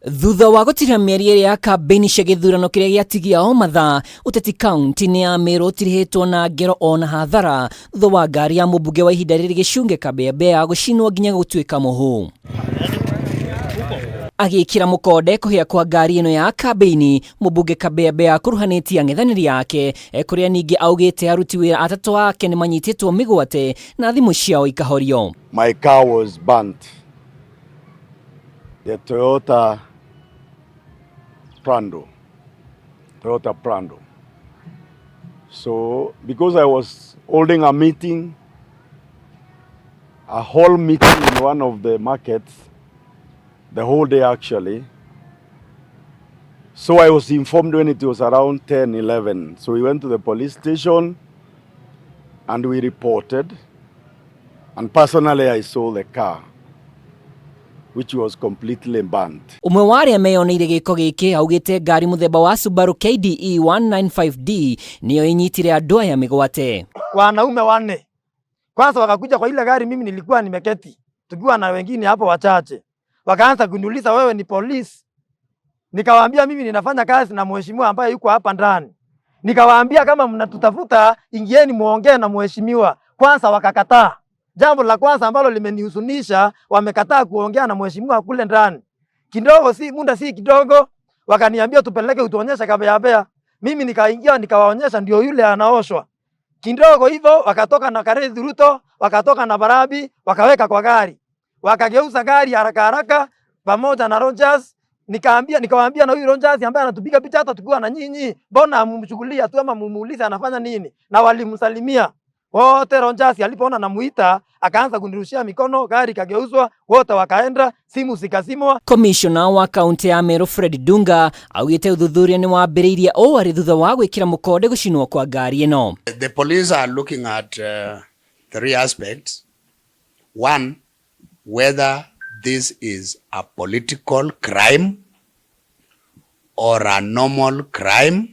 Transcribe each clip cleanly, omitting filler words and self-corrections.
Thutha wa gũtira mĩeri ĩrĩ ya kambĩini cia gĩthurano kĩrĩa gĩatigia o mathaa, ũteti kaunti-inĩ ya Meru ũtirihĩtwo na ngero ona hathara thutha wa ngari ya mũmbunge wa ihinda rĩrĩ Gĩchunge Kabeabea gũcinwo nginya gũtuĩka mũhu. Agĩkĩra mũkonde kũhĩa kwa ngari ĩno ya kambĩini, mũmbunge Kabeabea akuruhanĩtie ang'ethanĩri ake kũrĩa ningĩ augĩte aruti wĩra atatũ ake nĩ manyitĩtwo mĩgwate na thimũ ciao ikahorio. My car was burnt. The Toyota Prado. Toyota Prado. So, because I was holding a meeting, a whole meeting in one of the markets, the whole day actually. So I was informed when it was around 10, 11. So we went to the police station and we reported. And personally, I saw the car, which was completely burnt. Ũmwe wa arĩa meyoneire gĩko gĩkĩ augĩte ngari mũthemba wa Subaru KDE 195D nĩyo ĩnyitire andũ aya mĩgwate. Wanaume wanne kwanza wakakuja kwa ile gari, mimi nilikuwa nimeketi tukiwa na wengine hapo wachache, wakaanza kuniuliza, "Wewe ni polisi?" Nikawaambia mimi ninafanya kazi na mheshimiwa ambaye yuko hapa ndani. Nikawaambia kama mnatutafuta, ingieni muongee na mheshimiwa. Kwanza wakakataa. Jambo la kwanza ambalo limenihuzunisha, wamekataa kuongea na mheshimiwa kule ndani. Kidogo si muda si kidogo, wakaniambia tupeleke utuonyeshe Kabeabea. Mimi nikaingia nikawaonyesha, ndio yule anaoshwa. Kidogo hivyo wakatoka na Karezi Ruto, wakatoka na Barabi, wakaweka kwa gari. Wakageuza gari haraka haraka pamoja na Rogers. Nikawaambia na huyu Rogers ambaye anatupiga picha hata tukiwa na nyinyi, mbona hamumchukulia tu ama mumuulize anafanya nini? Na walimsalimia wote. Rogers alipoona namuita akaanza kunirushia mikono, gari kageuzwa, wote wakaenda, simu zikazimwa. Komishona wa kaunti ya Meru Fred Dunga augĩte ũthuthuria nĩ wambĩrĩirie o arĩ thutha wa gwĩkĩra mũkonde gũcinwo kwa ngari ĩno. The police are looking at three aspects. One, whether this is a political crime or a normal crime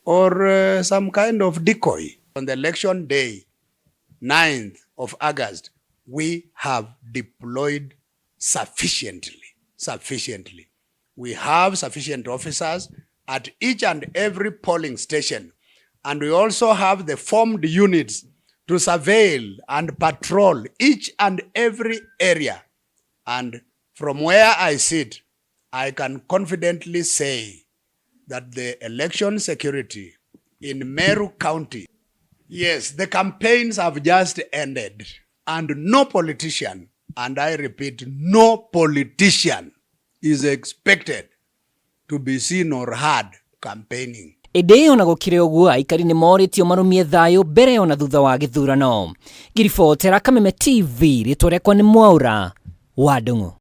or some kind of decoy. On the election day, 9th of August, we have deployed sufficiently, sufficiently. We have sufficient officers at each and every polling station. And we also have the formed units to surveil and patrol each and every area. And from where I sit, I can confidently say that the election security in Meru County, yes, the campaigns have just ended, and no politician, and I repeat, no politician is expected to be seen or heard campaigning. Ĩndĩ ona gũkĩrĩ ũguo, aikari nĩ morĩtio marũmie thayũ mbere ona thutha wa gĩthurano. Ngiribotera Kameme TV, rĩtwa rĩakwa nĩ Mwaũra wa Ndung'u.